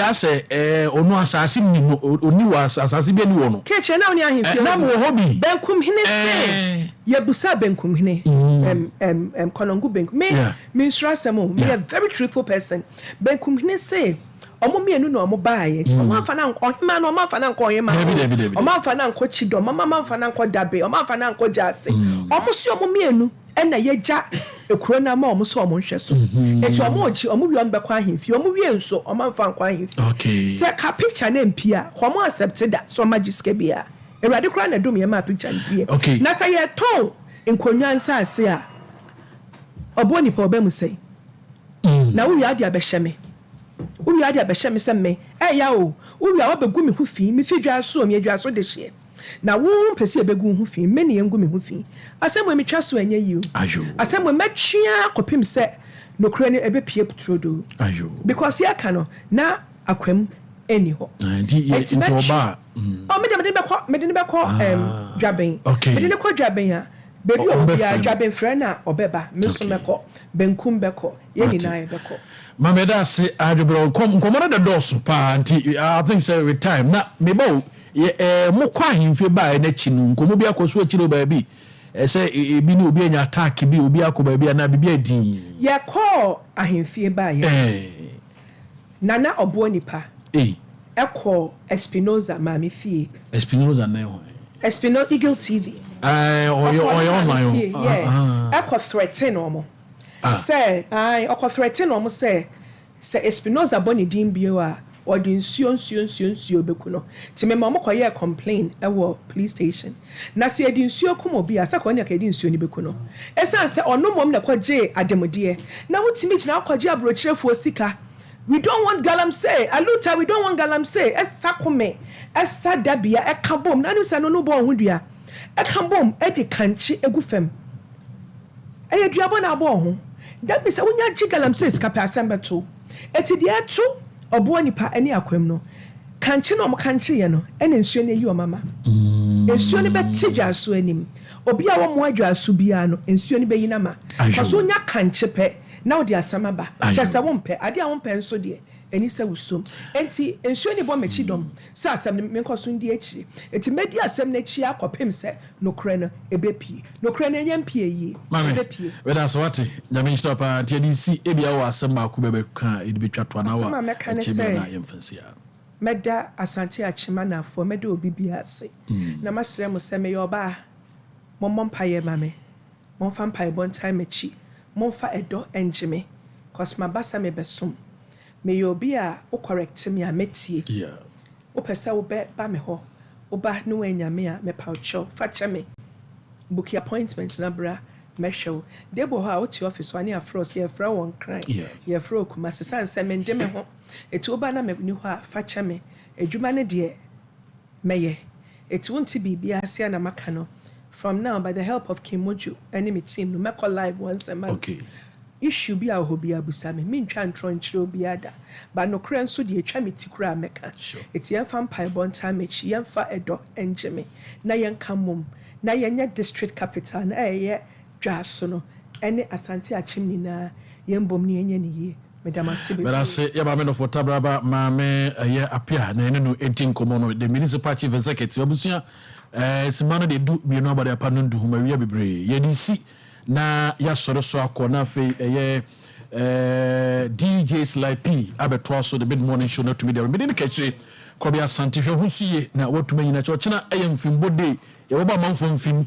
Asɛ ɔno asase ni no, ɔni wɔ asase bi ani wɔ no. Kekyɛ na wo ne ahemfie. Na mewɔ hɔ bi. Benkumhene se yɛbusa Benkumhene Kɔnɔngo Benkum me. Mensuro asɛm o, meyɛ very truthful person. Benkumhene se ɔmo mmienu na ɔmo baayɛ, nti ɔmo amfa na nkɔ ɔhema no, ɔmo amfa na nkɔ ɔhema. Dabi, dabi, dabi. Ɔmo amfa na nkɔ Kyidɔm, ɔmo amfa na nkɔ Dabe, ɔmo amfa na nkɔ Gyaase. Ɔmo si ɔmo mmienu ɛna yɛgya ekuro no ama ɔmo sɛ ɔmo nhwɛ so, nti ɔmo gye ɔmo wie, ɔmo bɛkɔ ahemfie. Ɔmo wie nso, ɔmo amfa nkɔ ahemfie. Sɛ ka picture ne mpie a, ɔmo accept da sɛ ɔmo agye sika bi a, Awurade koraa na dom yɛ ma picture no pie. Na sɛ yɛtɔn nkonnwa nsaase a, ɔboɔ nipa ɔbɛ mu sɛn na wowie ade abɛhyɛ me, wowie ade abɛhyɛ me sɛ me ɛya o, wowie a wabɛgu me ho fi, me fi dwa so, me adwa so de hyeɛ na wo mpɛ sɛ yɛbɛgu wo ho fi, me ne yɛngu me ho fi. Asɛm wɔ metwa so, ɛnyɛ yi o. Ayo. Asɛm wɔ mɛtwea kɔpem sɛ nokorɛ no ɛbɛpie turodoo. Ayo. Because yɛka no na akwam ɛni hɔ. Ah, nti Enti nti ɔba a, Oh, mede ne bɛkɔ, mede ne bɛkɔ Dwaben. Mede ne kɔ Dwaben a, baabi a Ɔmbɛfrɛ ɔwɔ no. Dwaben frɛ no a, ɔbɛba. Me nso mɛkɔ, Benkum bɛkɔ, yɛn nyinaa yɛbɛkɔ. Maame, ɛda ase adwobrɛ. Nkɔmmɔ no da dɔɔso paa, nti I think sɛ with time na meba o. Yɛ mokɔ ahemfie baeɛ n'akyi no, nkɔmmɔ bi akɔ so akyire o baabi sɛ ebi ne obi anya attack bi, obi akɔ baabi anaa biribi adi? Yɛkɔɔ ahemfie baayɛ, Nana Ɔboɔ Nipa ɛkɔ Espinoza maame fie. Espinoza nan hɔ? Espino Eagle TV. Ɔyɛ Ɔkɔ ɔyɛ ne maame online fie, o. Yeah. Ɛkɔ threaten ɔmo sɛ ae, ɔkɔ threaten ɔmo sɛ Espinoza bɔ ne din bio a, ɔde nsuo nsuo nsuo nsuo bɛku no. Nti mema ɔmo kɔyɛɛ complain ɛwɔ police station. Na sɛ yɛde nsuo kum obi a, sɛ kɔ ne yɛde nsuo no bɛku no, ɛsiane sɛ ɔno mmom na ɛkɔgyee ademudeɛ na wotumi gyina akɔgye aburokyerefoɔ sika. "We don't want galamsey, aluta, we don't want galamsey." Ɛsa kome, ɛsa dabia, ɛka bom na ne sɛ no bɔ ɔho dua, ɛka bom, ɛde kankye egu fam, ɛyɛ duabɔ na abɔ ɔho dabi sɛ wonya gye galamsey sika pɛ, asɛm bɛto. Eti deɛ ɛto Ɔboɔ Nipa ɛne Akwam no, kankye na ɔmo kankye yɛ no, ɛna nsuo no eyi ɔmo ama nsuo no bɛte Dwaso anim. Obi a wɔn Adwaso biara no, nsuo no bɛyi n'ama. Ayo. Kɔso wonya kankye pɛ na wode asɛm aba. Ayo. Kyerɛ sɛ wompɛ adeɛ a wompɛ nso deɛ ɛni sɛ wosom. Enti nsuo ne bɔ m'akyi dɔm sɛ asɛm no menkɔ so ndi akyire, enti mɛdi asɛm no akyi akɔpem sɛ nokorɛ no ɛbɛpie. Nokorɛ no ɛnyɛ mpie yie. Maame, ɛbɛpie. wɛda sɛ wate, Nyame nhyira wo paa. Nti yɛde si ebia wɔ asɛm baako bɛbɛka a yɛde bɛtwa to anaa Asɛm wa a mɛka ne ɛkyɛ bia sɛ, na yɛmfa nsi a. Mɛda Asante Akyema nafoɔ, mɛda obi bi ase na masrɛ mo sɛ meyɛ ɔbaa, mommɔ mpayɛ ma me, momfa mpaebɔ ntae m'akyi, momfa ɛdɔ ngye me, cause maba sɛ mebɛsom. Meyɛ obi a wo correct me a, mɛtie. Wopɛ sɛ wobɛba me hɔ, woba ne woanya me a, mepa wo kyɛw, fa kyɛ me, book appointment na bra, mɛhwɛ wo. De bɔ hɔ a wote office hɔ a, ne afrɛ wo sɛ yɛfrɛ wo Nkran, yɛfrɛ wo Kumase, sane sɛ mende me ho. Ɛti woba na meni hɔ a, fa kyɛ me. Adwuma no deɛ mɛyɛ. Ɛti wonte biribiara ase a na maka no, from now, by the help of King Mojo ɛne me team no, mɛkɔ live once a month. Issue bi a wɔ hɔ bi abusa me, mentwa ntorɔ nkyerɛ obiara da, ba nokorɛ nso deɛ ɛtwa me ti koraa mɛka. Ɛti yɛmfa mpaebɔ ntaa m'akyi, yɛmfa ɛdɔ ngye me na yɛnka mmom na yɛnyɛ district capital na ɛyɛ Dwaso no ɛne Asante Akyem nyinaa, yɛmbom ne yɛnyɛ ne yie. Meda mo ase bebree. Mɛda se yɛ maame nɔfo Tabraba Maame ɛyɛ Apia na ɛne no ɛdi nkɔmmɔ no, the Municipal Chief Executive. Abusua, sima no de 12 abɔde apa no ndu ho ma wia bebree. Yɛde si na yɛasɔre so akɔ na afei ɛyɛ DJ Sly P abɛtoa so the Mid Morning Show no atumi deɛ mede no kakyire Kɔbi Asante. Hwɛ ho so yie na watumi anyina kyɛ. Ɔkyena ɛyɛ mfimbɔ day, yɛbɛbɔ amanfoɔ mfim.